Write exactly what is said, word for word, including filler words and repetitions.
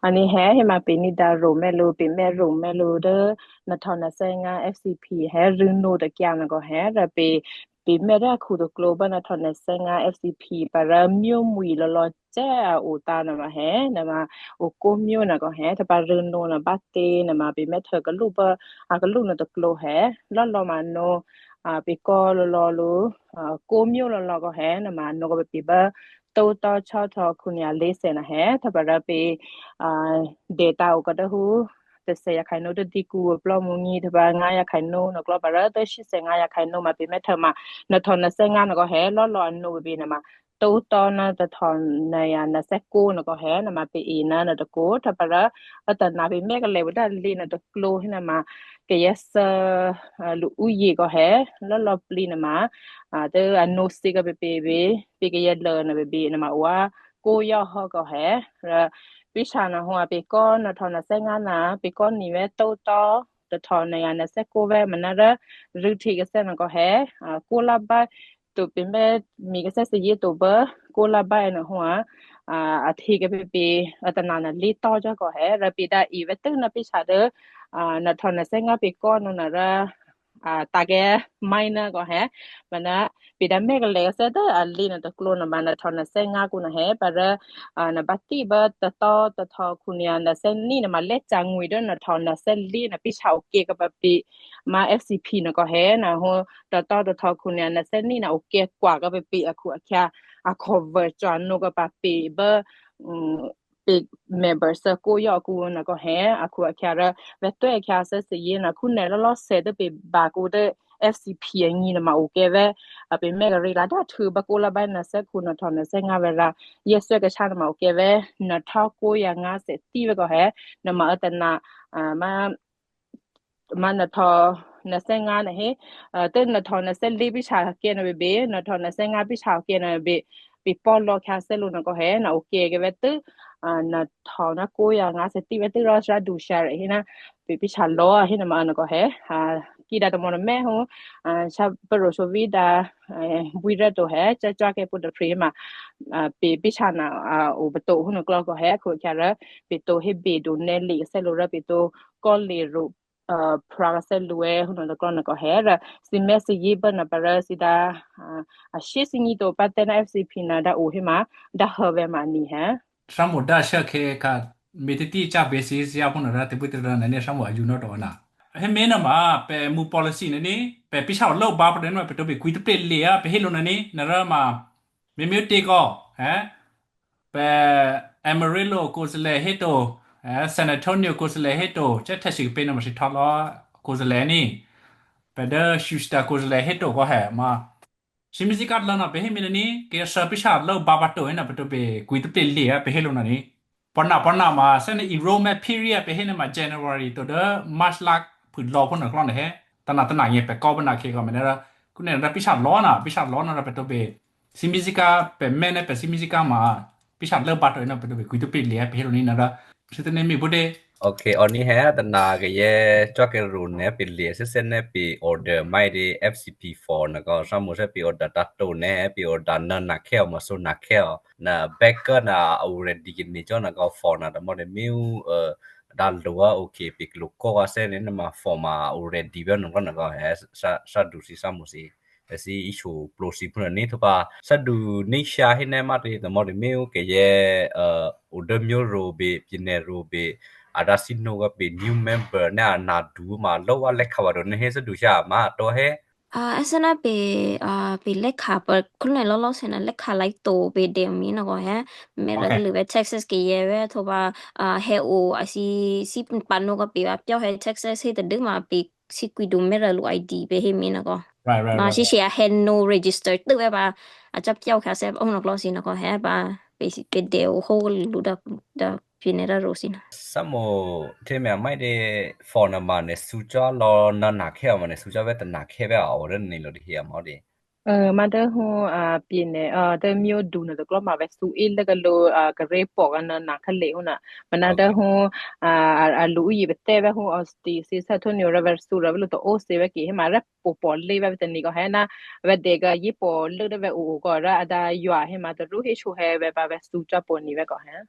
Ane he, he ma pe ni da ro me lo, pe me ro me lo de, na thon na se nga F C P he ru no de kya na ko he, ra pe, pe me da khu de klo ba na thon na se nga F C P pa ra myo mui lo lo che a u ta na ma he, na ma u ko myo na ko he, ta pa ru no na ba te, na ma pe me the ka lu ba, a ka lu na de klo he, lo lo ma no, a pe ko lo lo lo, a ko myo lo lo ko he, na ma no ko pe ba, to to cho to kunya le se na he, ta pa ra pe, a, de ta u ka da hu, te se ya kai no de di ku plo mu ngi, ta pa nga ya kai no, no klo pa ra, te shi se nga ya kai no ma pe me ta ma, na thon na se nga na ko he, lo lo no pe na ma, to to na ta thon na ya na se ko na ko he, na ma pe i na na ta ko, ta pa ra, a ta na pe me ka le bu da li na ta klo he na ma, ke ya sa, a, lu u ye ko he, lo lo pli na ma, a, te a no si ka pe pe pe, pe ke ya lo na pe pe na ma wa, ko ya ho ko he, ra pi sa na ho a pe ko na thon na se nga na, pe ko ni we to to, to thon na ya na se ko we ma na ra, ru thi ke se na ko he, a, ko la ba, to pe me mi ke se se ye to ba, ko la ba na ho a, a, a thi ke pe pe, a ta na na li to ja ko he, ra pi da i we to na pi sa de, a, na thon na se nga pe ko no na ra, a, ta ke mai na ko he, ma na pi da me ke le se de, a, li na to klo na ma na thon na se nga ku na he, pa ra, a, na ba ti ba ta to, ta tho ku nya na se ni na ma le cha ngui de na thon na se li na pi sa o ke ka pa pi ma F C P na ko he, na ho ta to, ta tho ku nya na se ni na o ke kwa ka pa pi a ku a kya a cover cha no ka pa pi ba, mm, pe member sa ko ya ku na ko he, a ku a kya ra ve to e kya sa se ye na ku ne lo lo se de pe ba ku de F C P a ngi na ma o ke ve, a pe me ga ri la da thu ba ko la ba na se ku na thon na se nga ve ra, ye se ka cha na ma o ke ve, na tho ko ya nga se ti ve ko he, na ma a ta na, a, ma, ma na tho na se nga na he, a, te na tho na se li pi cha ke na be be, na tho na se nga pi cha ke na be, pi po lo kya se lu na ko he, na o ke ke ve tu, a, na tho na ko ya nga se ti ve tu ro sha du sha re he na, pi pi cha lo he na ma na ko he, a, ki da to mo na me hu, a, cha pa ro so vi da, e, bui re to he, cha cha ke pu da pri ma, a, pi pi cha na, a, o ba to hu na klo ko he, ko kya ra, pi to he be do ne li se lu ra pi to ko li ru, a, pra se lu e hu na klo na ko he ra, si me si yi ba na pa ra si da, a, a shi si ni to pa te na F C P na da o he ma, da he ve ma ni he. Samu da sha ke ka me te ti cha be si si a hu na ra te bu te ra na ne samu a ju no to na. He me na ma pe mu policy na ni, pe pi cha lo ba pa de na pe to be kui te pe le a pe he lo na ni, na ra ma me me te ko, he? Pe Amarillo ko se le he to, eh, San Antonio ko se le he to, che te si pe na ma si tho lo ko se le ni. Pe de Houston ko se le he to ko he ma. Si mi si ka la na pe he mi na ni, ke sa pi cha lo ba ba to he na pe to be kui te pe le a pe he lo na ni. Pa na pa na ma, se ne enrollment period pe he na ma January to de March lak pu lo ko na klo na he. Ta na ta na ye pe ko ba na ke ko me na ra, ku ne ra pi cha lo na, pi cha lo na ra pe to be. Si mi si ka pe me ne pe si mi si ka ma, pi cha lo ba to na pe to be kui to pe le pe he lo ni na ra. Si te ne mi bu de. Okay, oni he ta na ke ye chwa ke ru ne pi le se se ne pi order mai de F C P four na ko samu se pi order ta to ne pi order na na ke ma so na ke na back na already ke ni cho na ko four na da mo de miu, eh, da lo a okay pi lo ko a se ne na ma four ma already be no ko na ko he sa sa du si samu si. Si isu plosi puna ni to pa sa du ni sha hi ne ma te to mo de miu ke ye, eh, u de myo ro be pi ne ro be ada si no ga be new member ne a na du ma lo wa le ka wa do ne he sa du sha ma to he. A, esa na pe, a, pe le ka pa ku ne lo lo se na le ka lai to pe de mi na ko he. Me ra Okay. Lu be Texas ke ye we to pa, a, he o a si si pa no ga pe wa pyo he Texas he te de ma pe si kui du me ra lu I D pe he mi na ko. Right, right, Ma right, si right. Si a he no register tu we pa a chap pyo ka se o no klo si na ko he pa pe si pe de o ho lu da da pi ne ra ro si na. Samo te me mai de four na ma ne su cha lo na na ke ma ne su cha we ta na ke be a o re ni lo de he ma de. Eh, ma de hu, a, pi ne, a, de myo du na de klo ma ve su il de ka lo, a, ka re po ga na na ka le hu na. Ma na de Okay. Hu, a, a, a lu yi be te ve hu o sti si sa to ni ra ver su ra ve lo to o se ve ki he ma re po po le ve te ni ko he na ve de ga yi po le de ve u u ko ra a da yua he ma de ru he shu he ve ba ve su cha po ni ve ko he.